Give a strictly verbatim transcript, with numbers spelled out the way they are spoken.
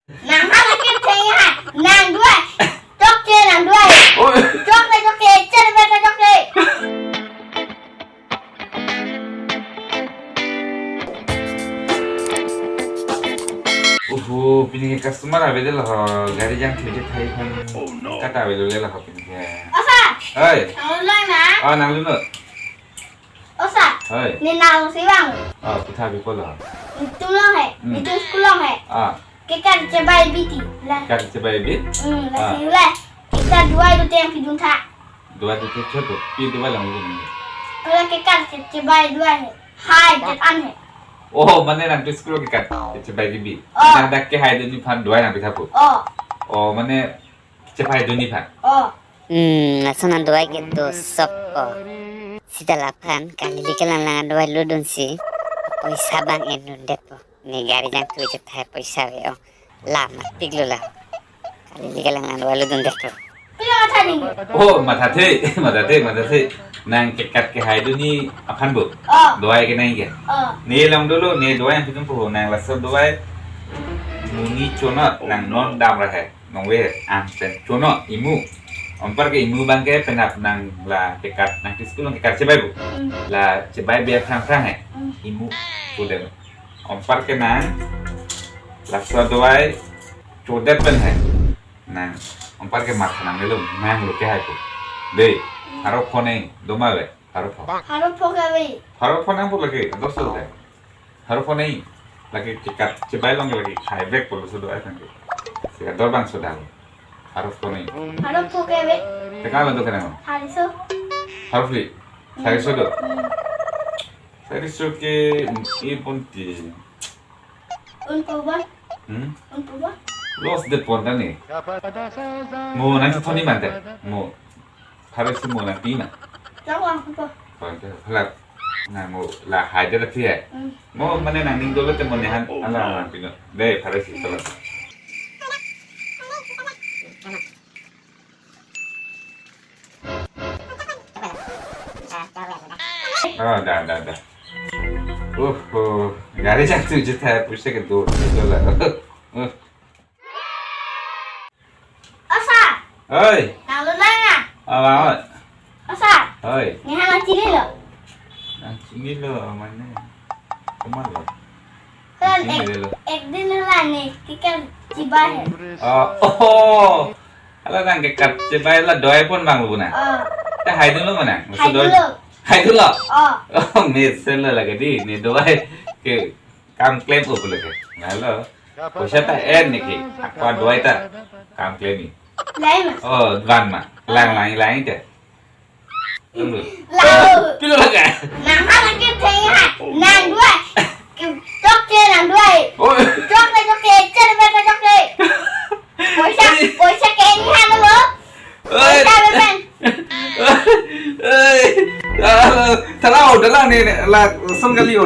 Nang ha lake theng ha. Nang duai. Chokche nang duai. Oi. Chokche, chokche, chokche, chokche. Oho, pini ke customer avedetlo ho, gari jangthu chethai aphan. Oh no. Kata avedetlo ho pini ke. O sir. Oi. Nang lunang na? Oh, nang lunang. O sir. Oi. Ne nang si bang. Oh, kutha bi polo. Netum along he. Hmm. Netum school along he. Ah. Kekat chebai biti. La. Kekat chebai bit? Hmm, la. Ah. Si la. Kekat duai dute nangpidun tha. Duai dute choto. Pi duai lang dun. La kekat che-, chebai duai he. Hai, jet an he. Oh, mane nangtum school kekat chebai gibi. Oh. Nang dak kehai dunji aphan duai nangpitha pu. Oh. Oh, mane chebai dunji aphan. Oh. Hmm, lason aduai ke do sokpo. Sita laphan, kali lake lang lang aduai lutdunsi, poisa bang en lutdetpo. Ne gari jangthu chethai poisa ave o. La mapiklo la. Kali lake lang lang aduai lutdundetpo. Pila matha nang? Oh, mathathe, mathathe, mathathe. Nang kekat kehai dunji aphan bo. Oh. Duai kenang ke. Oh. Ne lang dolo, ne duai nangpidunpo, nang laso duai. Monit chonot, nang non damra he. Nong ve, ang pen chono imu. Anparke imu abangke penap nang la kekat nangtum school along kekat chebai bo. Hmm. La chebai be aphrang aphrang he. Hmm. Imu. Kudem. Anparke nang laso duai chodet pen he. Nang anparke mat nang lelo nang lo kehai ko. Dei, pharo phone do ma ave, pharo phone. Pharo phone ke ave. Pharo phone nangpo lake, dos lo dei. Pharo phone nai. Lake kekat chebai along lake khai bag polo sudo ai tangke. Sika dor bang suda. Pharo phone nai. Pharo phone ke ave. Teka lo do kenang. Sariso. Pharo phli. Sariso do. Hmm. Sariso ke e ponti. Un po ba? Hmm? Un po ba? Loss de pon ta ni. Mo nangchethon ni mante. Mo. Pharo isi mo nangpi ma. Chawang po. Pon ta. Hala. Nang mo la hai de la phi hai. Hmm. Mo mane nangning dolo te mo nehan ala nangpino. Dei, pharo isi tolo. Oh, da, da, da. Uh, uh, gari jangthu chethai poisa ke do, do la. Uh. O sir. Oi. Nang lunang na? Awa, awa. O sir. Oi. Ne ha nangchinilo? Nangchinilo, mane. Komat lo? Kan ek, nangchinilo. Ek din la ne kekat chebai he. Oh, oh. Hala nang kekat chebai la duai pon bang lo na. Oh. Te hai dunlo mane? Hai dunlo. Hai dunlo? Oh. Oh, mesen lo lake dei, ne duai ke kam klem up lo ke. Halo. Poisa ta en niki, akwa duai ta kam klem ni. Lai ma? Oh, van ma. Lang lang lang te. Tunggu. Lau. Pilo lake. Nang ha lake theng ha. Nang duai. Chokche nang duai. Oh. Chokche, chokche, chokche, chokche. Poisa, poisa ke ni ha lo. Oi. Poisa be pen. Oi. Ah, thalang, thalang ni, ni, lason kali ho.